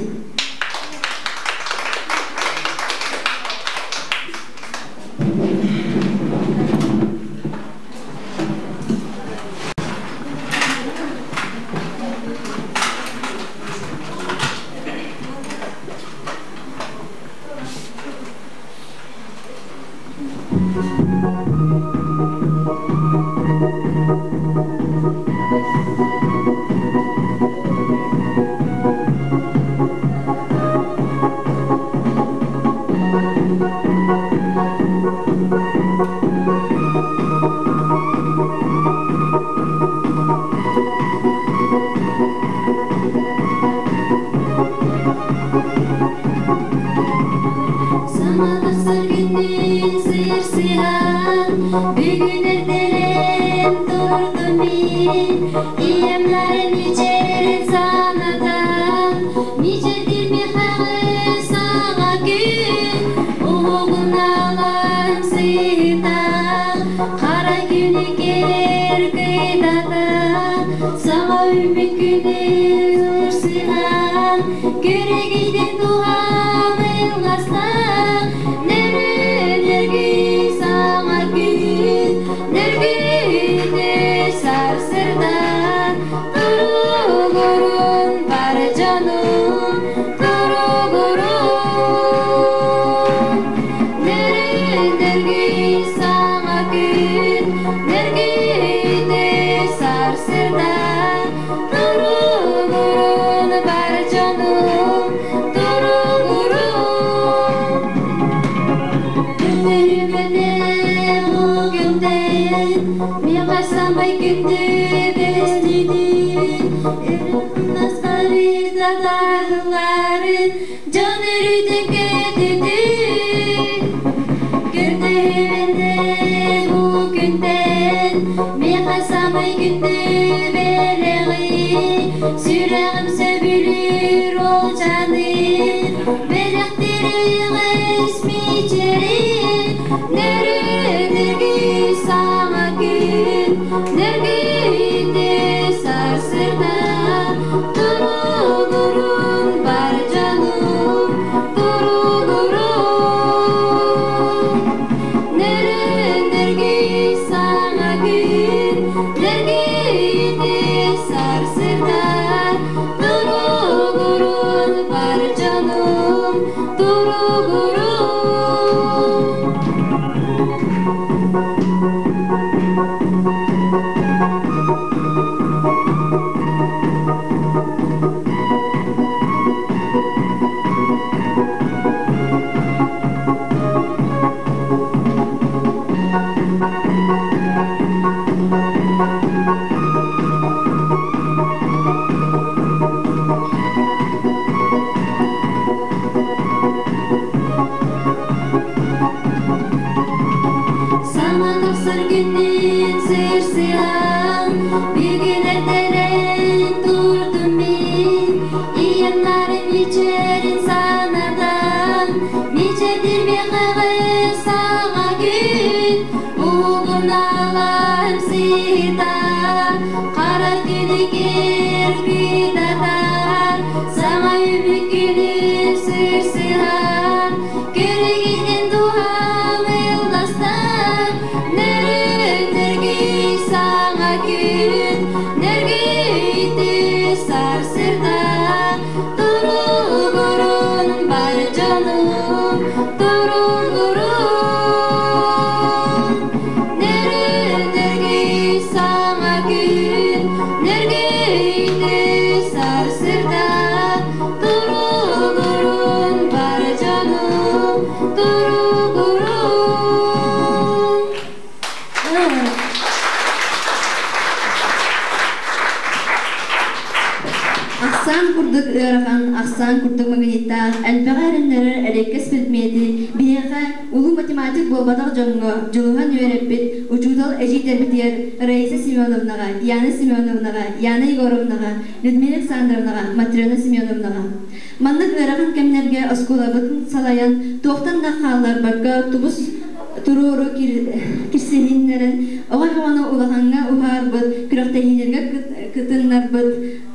Саҥа тахсар күннүүн сыыр-сыһан, бүгүн эрдэлээн турдум мин. Ийэмнэрин мичээрин санатан, мичэрдир миэхэҕэ саҥа күн. Уһугуналан сыта, хара күнү кэр кыйдата, саҥа үүммүт күнү ырсыһан, көрөгүйден туһам ылласта, нөрү-нөргүй саҥа күн, нөргүйдү сарсырдан, туругурун бар дьонум, туругурун. Нөрү-нөргүй саҥа күн, нөргүйдү сарсырдан, туругурун бар дьонум, туругурун. Күндүрүмүнэ бу күнтэн, миэхэ самай күндү бэстидин, Өрүхнастары татарыларын, дьон өрүтүн көтүтүн. Көрдөһүмүнэ бу күнтэн, миэхэ самай күндү бэлэҕи, сүрэҕим сөбүлүүр ол дьаны, бэлэхтириҕис мичээрин, нөрү-нөргүй саҥа күн, нөргүйдү сарсырдан, туругурун бар дьонум, туругурун. Нөрү-нөргүй саҥа күн, нөргүйдү сарсырдан, туругурун бар дьонум, туругурун. Саҥа тахсар күннүүн сыыр-сыһан, бүгүн эрдэлээн турдум мин. Ийэмнарын мичээрин санатан, мичэрдир миэхэҕэ саҥа күн. Угуналаһым сыта, хара күнү кэр кыйдата, саҥа үмүт күнү сыыр-сыһан, көрөгүнэн дууһам ылластан, нөрү-нөргүй саҥа күн, нөргүйдү сарсырдан, туругурун бар дьонум, туругурун. Нөрү-нөргүй саҥа күн, нөргүйдү сарсырдан, туругурун бар дьонум, туругурун. Ахсаан курдук ыарахан, ахсаан курдук магниттаах, элбэҕи эрэннэрэр эриэккэс предмети биһиэхэ улуу Математик буолбатах дьоҥҥо дьулуһан үөрэппит учуутал эдьиийдэрбитигэр Раиса Семеновнаҕа, Яна Семеновнаҕа, Яна Егоровнаҕа, Людмила Александровнаҕа, Матрена Семеновнаҕа. Маннык ыарахан кэмнэргэ оскуолабытын салайан, туохтан да хаалларбакка тубус туруору кирсиһиннэрэн, оҕо оҕону улахаҥҥа уһаарбыт, күрэхтэһиилэргэ кытыннарбыт,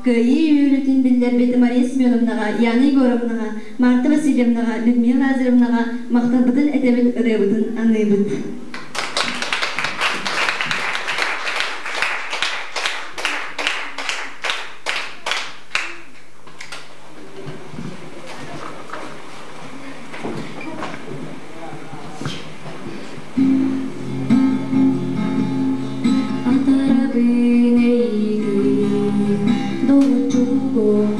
кыайыы үөрүүтүн биллэрбит Мария Семеновнаҕа, Яна Егоровнаҕа, Марта Васильевнаҕа, Людмила Лазаревнаҕа махталбытын этэбит, ырыабытын аныыбыт. Атарабын эйигин долуччугун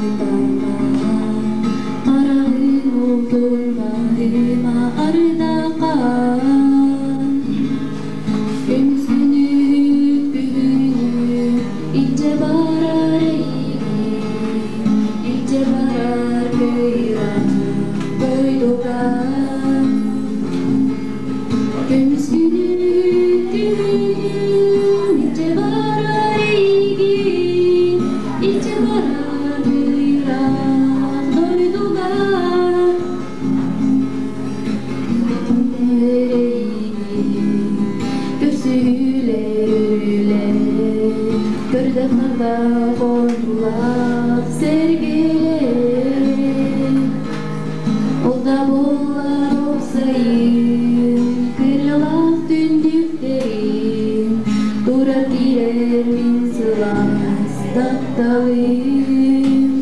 Хараҕын уутун барыма ардахан Көмүскүнүт күһүнү илдьэ барар эйигин илдьэ барар кыйран дойдуга Көмүскүнүт күһүнү илдьэ барар эйигин илдьэ барар кыйран дойдуга Көрсүһүүлэр көрдөх-мардах оннулаах сэргэлэр Ол да буоллар уопсайын кырыалаах түннүктэрин турар киирэр мин сылаас тапталым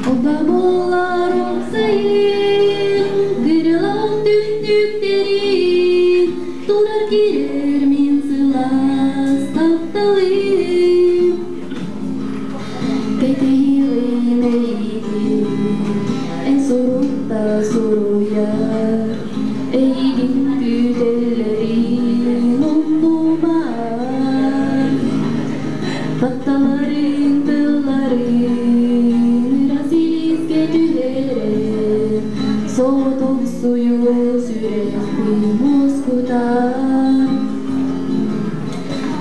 Ол да буоллар уопсайын кырыалаах түннүктэрин турар киирэр мин сылаас тапталым Кэтэһиэҕим эйигин эн сурукта суруйар эйигин күүтэллэрин умнумар Тапталарын тылларын ыраас илиискэ түһэрэн соҕотохсуйуу сүрэхпин мускутар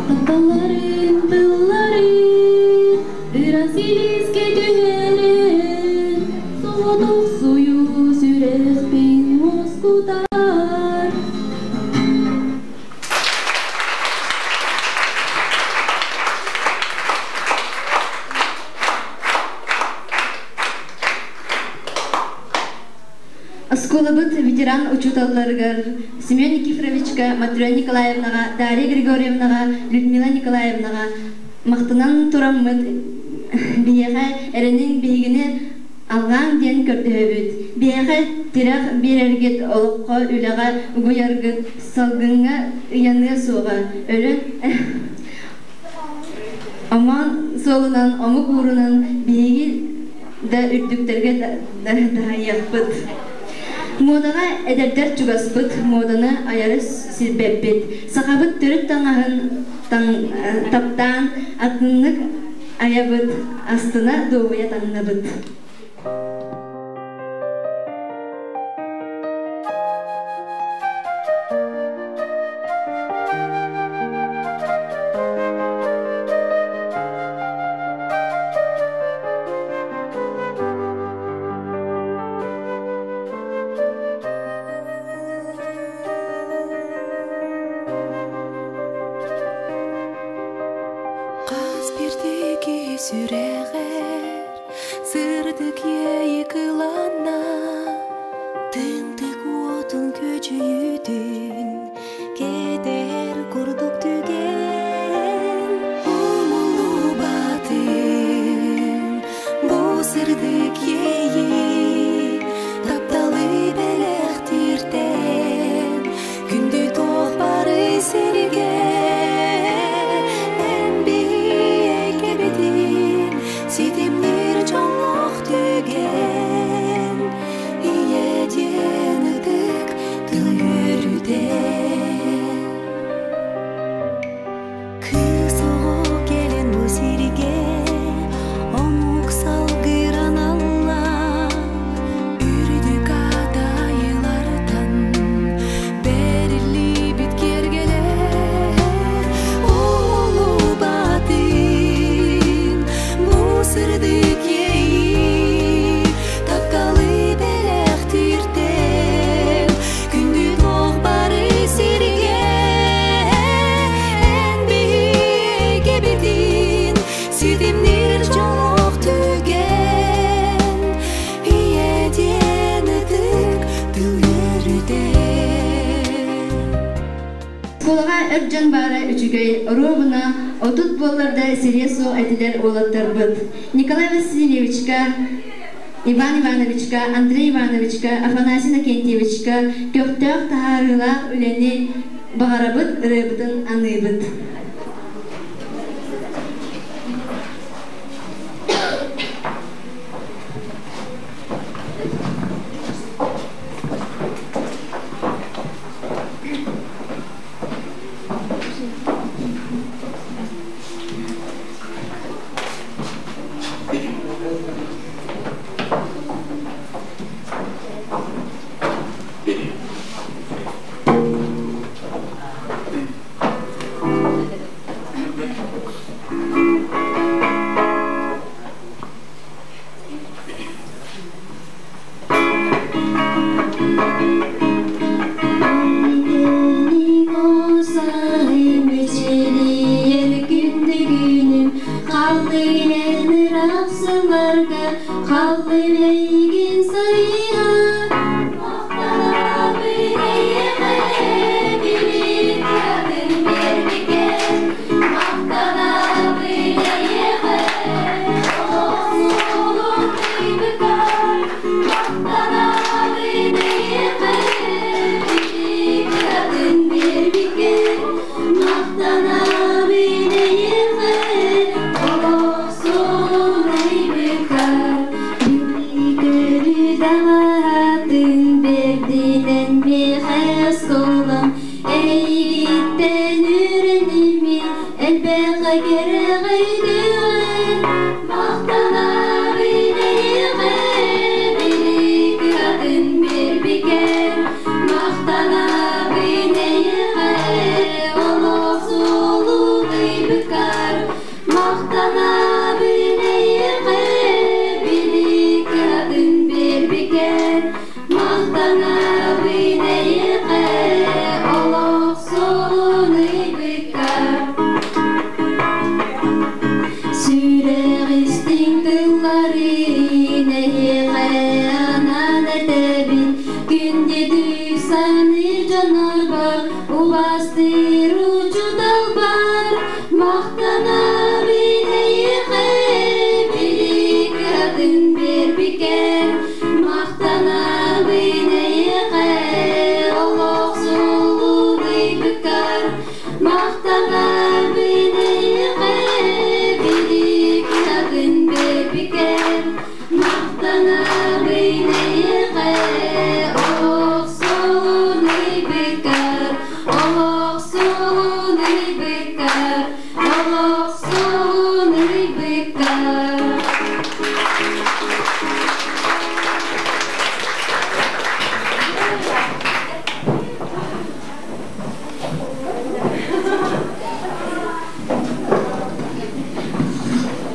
Тапталарын тылларын ыраас илиискэ түһэрэн соҕотохсуйуу сүрэхпин мускутар Оскуолабыт ветеран учууталларыгар Семен Никифоровичка, Матрена Николаевнаҕа, Дарья Григорьевнаҕа, Людмила Николаевнаҕа махтанан тураммыт биһиэхэ эрэнин биһигини алҕааҥ диэн көрдөһөбүт. Биһиэхэ тирэх биэрэргит, олоххо, үлэҕэ угуйаргыт салгыҥҥа ыйаныа суоҕа. Өлөн омоон суолунан, омук уурунан биһиги да үрдүктэргэ даһайыахпыт. Муодаҕа эдэрдэр чугаспыт, муоданы аьары сирбэппит. Сахабыт төрүт таҥаһын таптаан, атыннык айабыт, астына дуоһуйа таҥнабыт. Хас биирдии сүрэҕэр сырдык иэйии кыланна Тымтык уотун күөдьүйүүтүн кэтэр курдук түгэн Умуллубатын бу сырдык иэйии тапталы бэлэхтииртэн күндү туох бары сиргэ эн биһиэкэбитин ситимниир дьоллоох түгэн. Оскуолаҕа эр дьон баара үчүгэй, оруобуна 30 буоллар да сириэ суох этилэр уолаттарбыт. Николай Васильевичка, Иван Ивановичка, Андрей Ивановичка, Афанасий Иннокентьевичка көхтөөх таһаарыылаах үлэни баҕарабыт, ырыабытын аныыбыт.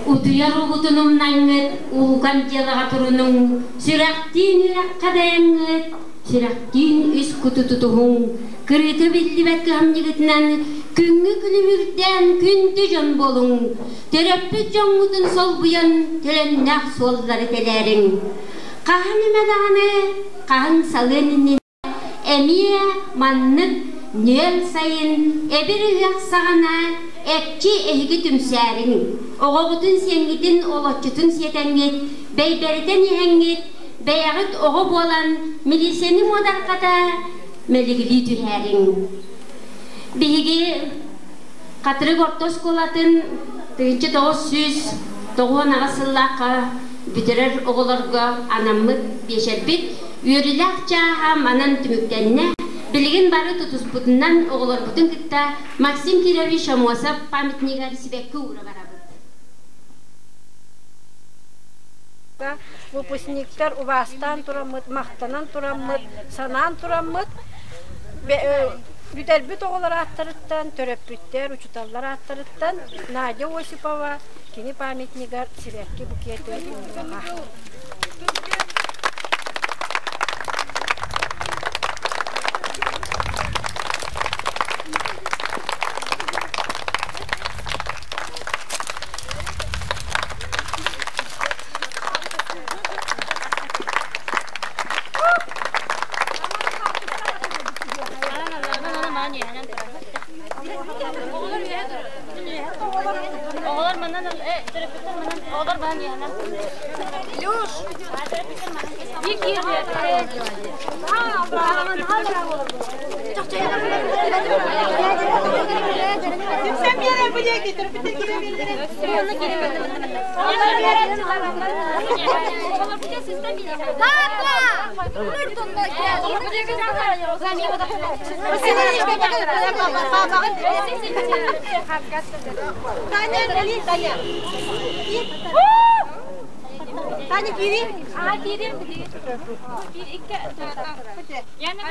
Утуйар угутун умнаҥҥыт, улуукан дьыалаҕа турунуҥ, сүрэхтиин үрэххэ дайаҥҥыт, сүрэхтиин үс куту тутуһуҥ, кырыыта биллибэт кыһамньыгытынан күҥҥү күлүмүрдээн күндү дьон буолуҥ, төрөппүт дьоҥҥутун солбуйан төлөннөөх суоллары тэлээриҥ. Хаһан эмэ даҕаны, хаһан салыан иннинэ Эмиэ маннык нүөл сайын эбир ыһыах саҕана экчи эһиги түмсээриҥ, оҕоҕутун сиэҥҥитин олоччутун сиэтэҥҥит, бэйбэритэн иһэҥҥит, бэйэҕит оҕо буолан милииссийэни муодарҕата мэлигилии түһээриҥ. Биһиги Хатырык орто оскуолатын 1998 сыллаахха бүтэрэр оҕолорго анаммыт биэчэрбит Үөрүүлээх чааһа манан түмүктэннэ. Билигин бары тутуспутунан оҕолорбутун кытта Максим Кирович Аммосов памятнигар сибэкки уура барабыт. Выпускниктар убаастаан тураммыт, махтанан тураммыт, санаан тураммыт, бүтэрбит оҕолор ааттарыттан, төрөппүттэр, учууталлар ааттарыттан Надя Осипова кини памятнигар сибэкки букеты уурдаҕа. Илюш! Түмсэн биэрэн бу диэки төрөппүттэр киирэн биэрдилэр. Таня, Таня. Таня, киири. Аа, киирим. Бир, икки, Yani.